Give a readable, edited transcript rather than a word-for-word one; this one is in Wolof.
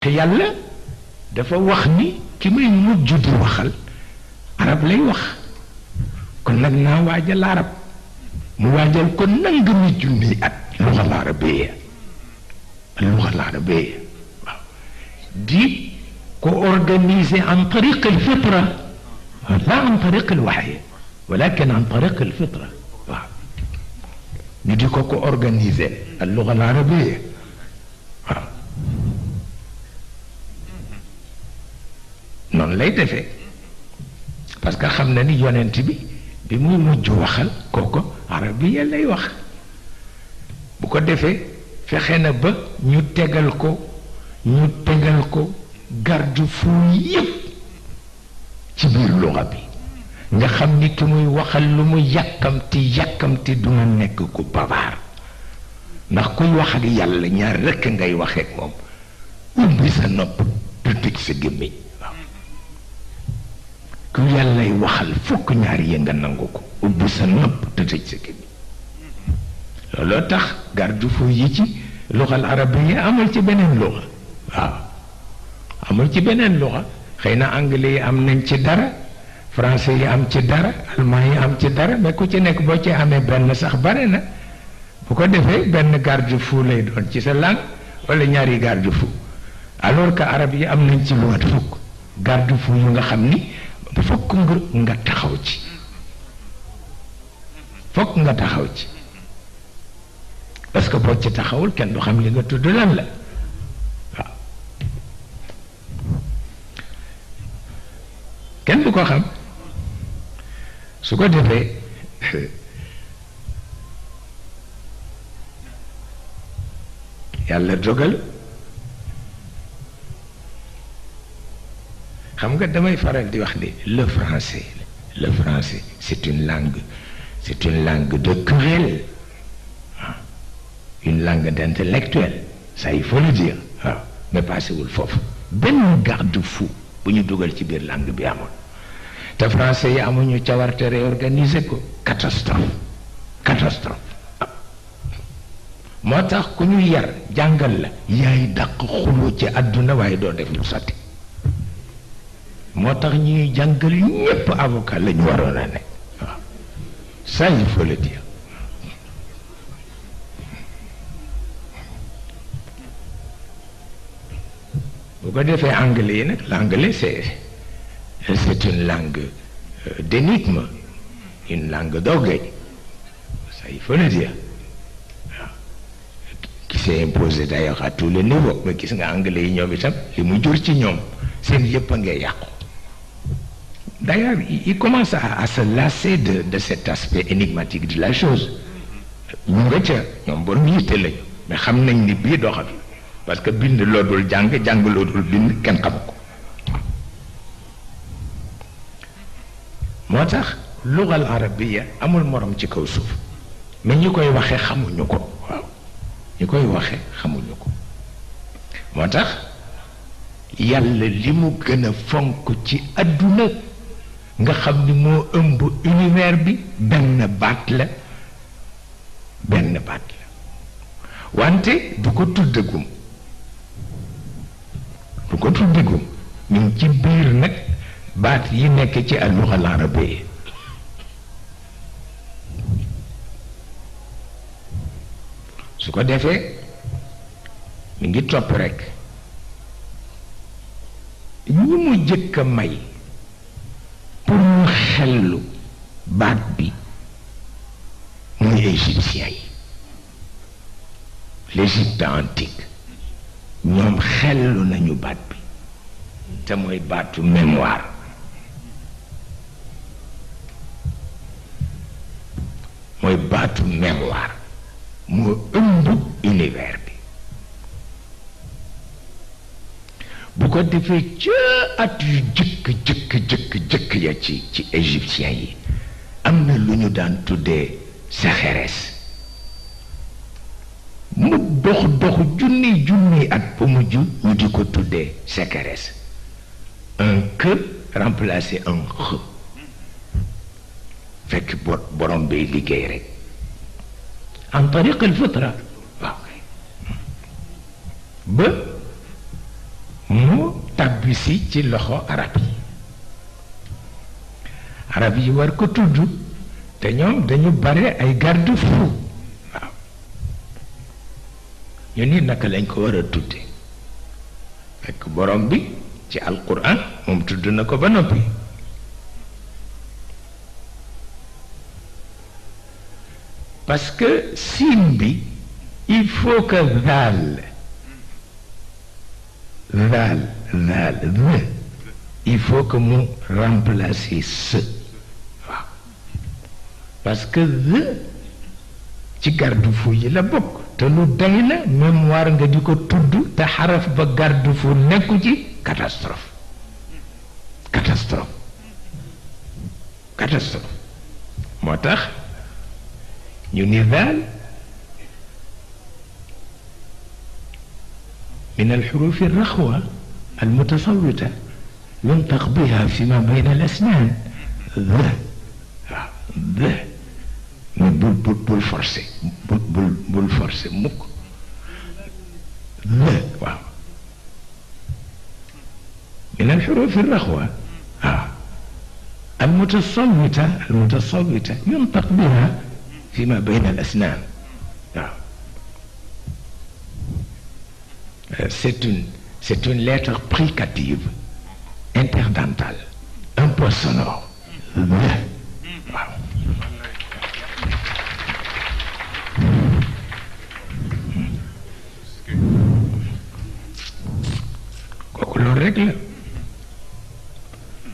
te yàlla dafa wax ni ki may mujj di waxal arab lay wax kon nag naa waajal arab mu waajal ko nangami junni at luxa al arabiya waaw di ko organiser en tariq al fitra la en tariq al wahyi walakin en tariq al fitra waaw ñu di ko organiser al luxa al arabiya waaw noonu lay defee parce que xam na ni yonent bi muy mujj waxal kooko arabiya lay wax bu ko defee fexe na ba ñu tegal ko garde-fou yépp ci biir luxa bi nga xam ni ki muy waxal lu mu yàkkamti du ma nekk ku babaar ndax kuy wax ak yàlla ñaar rekk ngay waxee ak moom ubbi sa nopp du tëj sa gémmiñ ku yàllay waxal fokk ñaar yi nga nangu ko ubbi sa nopp te tëj sa gémmiñ looloo tax garde-fou yi ci luxal arabiya amul ci beneen luxa waaw amul ci beneen luxa xëy na anglais yi am nañ ci dara français yi am ci dara allemand yi am ci dara mais ku ci nekk boo ci amee benn sax bare na bu ko defee benn garde-fou lay doon ci sa langue wala ñaari garde-fou alors que arab yi am nañ ci lu mat fukk garde-fou yu nga xam ni fokk nga taxaw ci parce que boo ci taxawul kenn du xam li nga tudd lan la waaw kenn du ko xam su ko defee yàlla dogal xam nga damay faral di wax ni le français c'est une langue de querelle une langue d'intellectuel ça il faut le dire waaw mais passewul foofu benn garde-fou bu ñu dugal ci biir langue bi amoon te français yi amuñu cawarte réorganiser ko catastrophe moo tax ku ñu yar jàngal la yaay dàq xuloo ci àdduna waaye doo def lu sotti moo tax ñuy jàngal ñépp avocat la ñu waroon a ne waaw ça il faut le dire bu ko defee anglais yi nag l'anglais c'est une langue d'énigme une langue d'orgueil ça il faut le dire waaw qui s'est imposé d'ailleurs à tous les niveaux mais gis nga anglais yi ñoom itam li mu jur ci ñoom seen yëpp a ngay yàqu d'ailleurs il commence à se lasser de cet aspect énigmatique de la chose ñu nga ca ñoom borom yitte lañu mais xam nañ ni bii doxal parce que bind loo dul jàng loo dul bind kenn xamu ko moo tax lugal arabiya amul morom ci kaw suuf mais ñi koy waxee xamuñu ko waaw ñi koy waxee xamuñu ko moo tax yàlla li mu gën a fonk ci àdduna nga xam ni moo ëmb univers bi benn baat la wante du ko tuddagum ñu ngi ci biir nag baat yi nekk ci al-lugha al-arabiyya su ko defee mi ngi topp rekk ñi mu jëkk a may pour ñu xellu baat bi muy égyptien yi l'Égypte antique ñoom xellu nañu baat bi te mooy baatu mémoire moo ëmb univers bi bu ko defee ca at yu jëkk ya ci égyptien yi am na lu ñu daan tuddee sécheresse mu dox junni at ba mujj ñu di ko tuddee sécheresse un que remplacer un x fekk borom bay liggéey rek en tariq al fitra waaw ba tàbbisi ci loxo arab yi war ko tudd te ñoom dañu bare ay garde-fou waaw ñu ni naka lañ ko war a tudde fekk borom bi ci alquran moom tudd na ko ba noppi parce que siin bi il faut que daal il faut que mu remplacer ce waaw parce que ci garde-fou yi la bokk te lu day la mémoire nga di ko tudd te xaraf ba garde-fou nekku ci catastrophe moo tax ñu ni daal من الحروف الرخوة المتصوتة ينطق بها فيما بين الأسنان بول فرسي بول فرسي مك من الحروف الرخوة المتصوتة ينطق بها فيما بين الأسنان c'est une lettre fricative interdentale un peu sonore